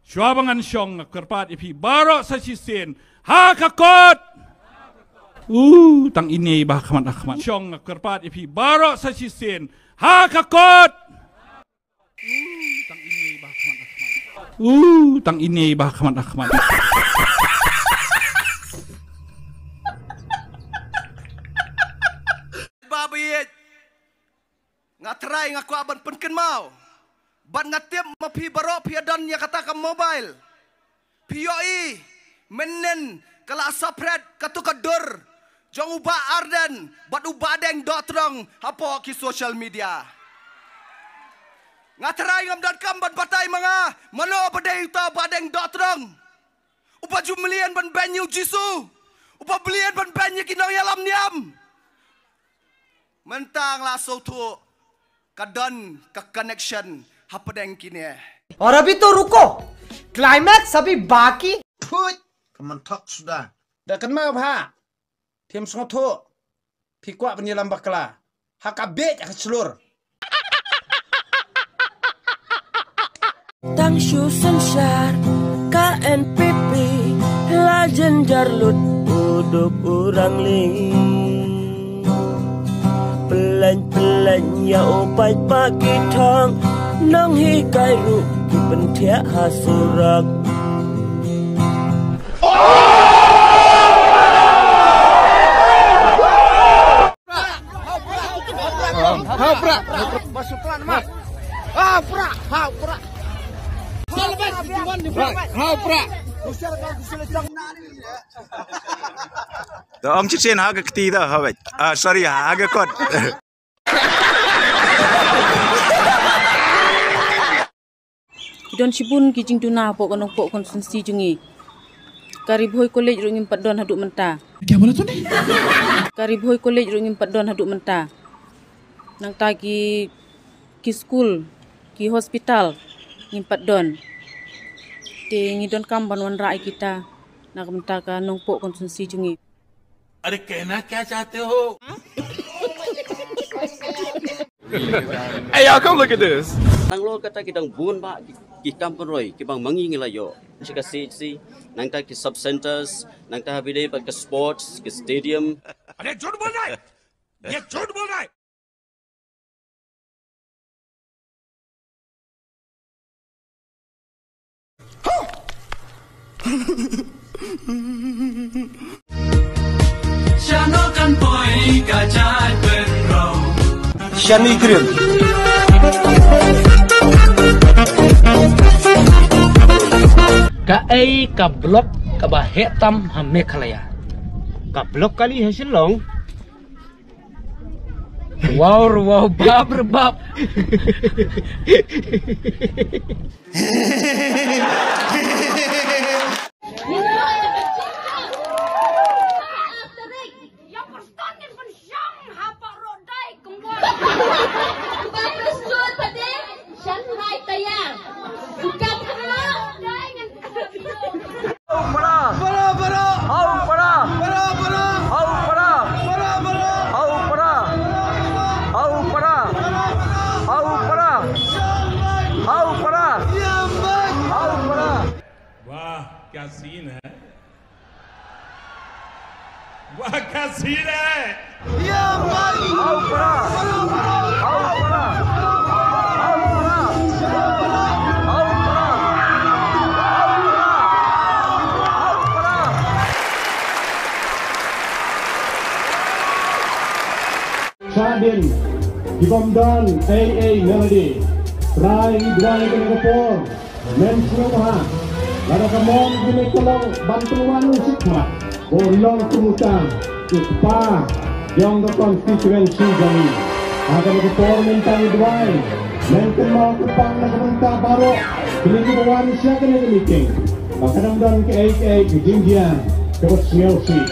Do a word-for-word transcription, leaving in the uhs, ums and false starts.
Shuwa ba ngan shong nga kyrpad ïa phi baroh sa shisien ha ka kot. Uh, tang ine ba khmat ha khmat. Shong nga kyrpad ïa phi baroh sa shisien ha ka kot. Uh, tang ine ba khmat ha khmat. Uh, tang ine ba khmat ha khmat. Ba bieit. Nga trai nga kwah ban pynkynmaw. Bad nga tip ma phi baroh phi don ïa kata ka mobile. Phi ïohi mynnin ka la saphret katu ka dur jong u Bah Ardent bad u Bah Deng Dohtdong hapoh ki social media. Nga trai ngam donkam ban batai ma nga mano ba dei uta Bah Deng Dohtdong. Uba ju mlien ban beiñ ïa u Jisu. Uba mlien ban beiñ ïa ki nongïalam niam. Mynta nga la sngewthuh ka don ka connection hapdeng kine. और अभी तो रुको, क्लाइमैक्स अभी बाकी। Phuit, ka man thok suda. Da kan ma bha. Phim sngewthuh. Phi kwah ban ïalam bakla. Ha ka beit ha ka shlur. Tang shu synshar ka N P P la jynjar lut u duk u rangli. Pyllein pyllein ïa u paidbah ki thong nonghikai ruh ki pynthiah ha surok. To ong shisien ha ka kti to, ha wei. Ah, sorry, ha ka kot. Ki don shibun ki jingduna hapoh ka Nongpoh constituency jong ngi. Ka Ri Bhoi College ruh ngim pat don haduh mynta. Kya bola tune? Ka Ri Bhoi College ruh ngim pat don haduh mynta. Nangta ki, ki skul, ki hospital ngim pat don. Te ngi donkam ban wanrah ïa kita na ka bynta ka Nongpoh constituency jong ngi. अरे कहना क्या चाहते हो? Hey, y'all, come look at this. Nang lo kata ki dang bun ba ki, ki kam pynroi ki bang mangi ngi la ïoh. Shi ka C H C, nangta ki sub centers, nangta ha bide ba ka sports, ki stadium. अरे झूठ बोल रहा है, ये झूठ बोल रहा है। Shano kan poi ka jait pynroi. Shani krim. Kaei ka block kaba heh tam ha Meghalaya? Ka block kali ha Shillong. Wow, wow, bap re bap. Hau para. Para, para. Hau para. Para, para. Hau para. Hau para. Hau para. Hau para. Hau para. Hau para. वाह, क्या सीन है। वाह, क्या सीन है। Shah din, ki bym don ei ei melody. Trai ngi duwai kane ka por. Mem sngewbha, lada ka mon jong me ka long ban pynwan u shikhmat, ko long kumta u kpa jong ka constituency jong ngi. Ha kane ka por mynta ngi duwai, men kynmaw kyrpang na ka bynta baroh kine kiba wan sha kane ka meeting, ba kan ym don kaei kaei ka jingjia kaba sngewsih.